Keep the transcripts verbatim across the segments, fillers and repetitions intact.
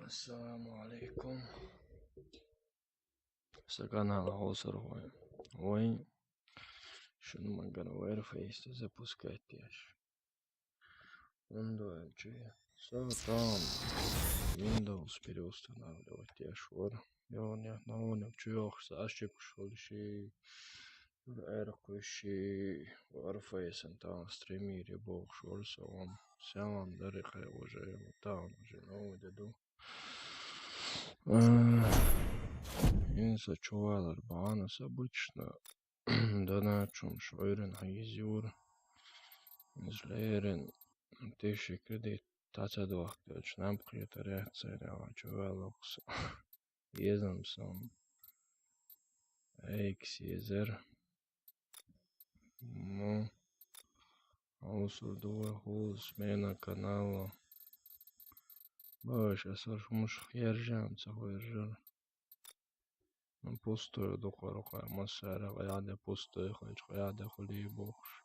Ассаламу алейкум. Са канал хьалсур вай. Вай шуна магар Warface запускать еш. Ундуачи. Со там Windows переустанавливать еш вар. Йо, не, ну, не, чё, ошибка, что ли, ши. Эр куши Warface там стримире бог шорса он. Сян дары хай уже, там уже новый деду. Э, инса чувалар банас обычно. Доначум шойрен хагизюр. Излерен тиши кредит таца двахточ. Нам кхетаря царява чувалокс. Езам сон. Эйкс езер. Ну, аусур дуа хул смена канала. Баш, асар шумуш хержам, ца хержар. Ну, пустой духарука, масара, къяде пустой, хач, къяде хули бохш.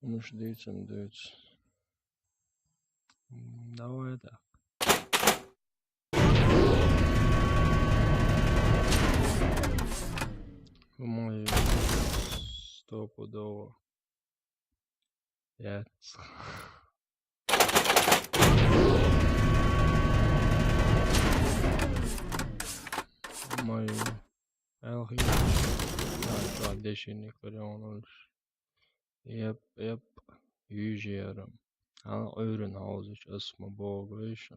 Муш дицам дыц. М, давай так. По-моему, стопудово. Яц. По-моему, Элхи. Яц, дешини курионулш. Еп, еп, южерам. Ана ойрун хаузуч асма богойш.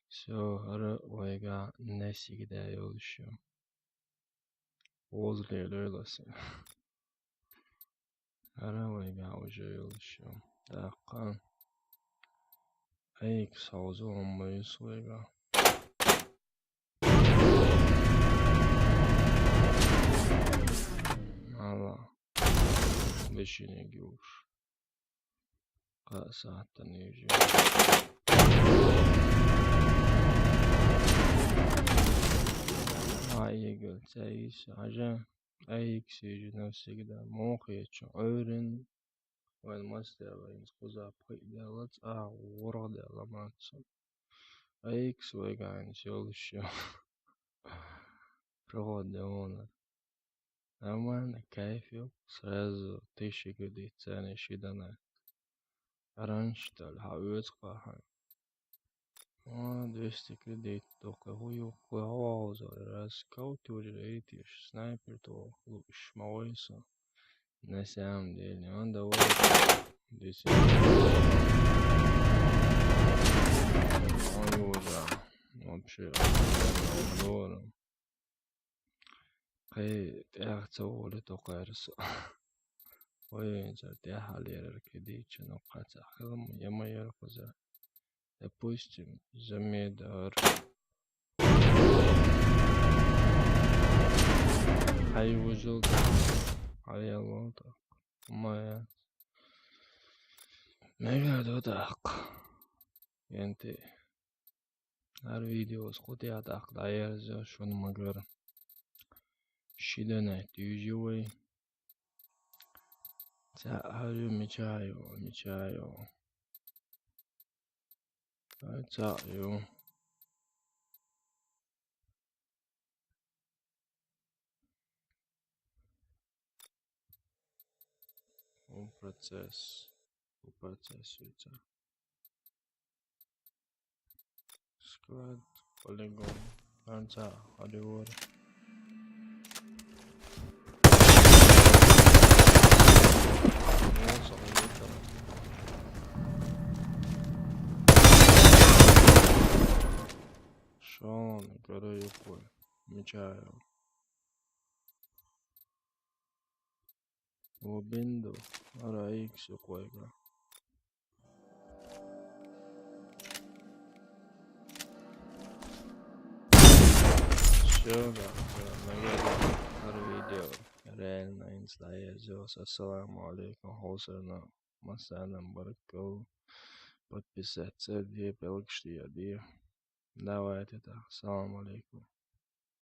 Всё, ара вайга навсегда ёлшо. Возле лёлоси. Ара вайга уже ёлшо. Дакка. Эйкс хаузу омбайс вайга. Ала. Вешине гюш. Ка сааттан южи. А, игл, цаис, ажа. Эйкс южи навсегда. Мохи чу. Ойрин. Вайн мастер, вайн скуза пхи делац, а, ворг дела мацу. Эйкс вайга ин сёлшо. Провод де она. Нормально, кайф ёб. Сразу тысяча кредит цены шидана. Раньше, что ли, ха, уёц квахан. А, двести кредит, только хуюк, хуяуза, раз каутюри, эйтиш, снайпер, то лучше, мавайса. На самом деле, он довольно. Здесь он его, да. Вообще, здорово. Кай тяхца воли то кайрса. Ой, за тяха лерер кедича, но каца хилм, яма яркуза. Допустим, замедар. Ай, выжил, да. Ай, алонта. Моя. Мега додак. Энти. Ар видеос кутя так дайерза шун магар. Шидана тюживой. Ца арю мечаю, мечаю. Ай, ца ю. Он процесс. У процессуется. Склад, полигон. Анца, Оливер. Шон, горы юкой. Мечаю. Лобинду, ара иксу койга. Всё, да, да, наверное, ар видео. Реально, инстаезиос. Ассаламу алейкум, хосерна, масанам баркал. Подписаться, две пелкшти, я две. Давайте так, салам алейкум.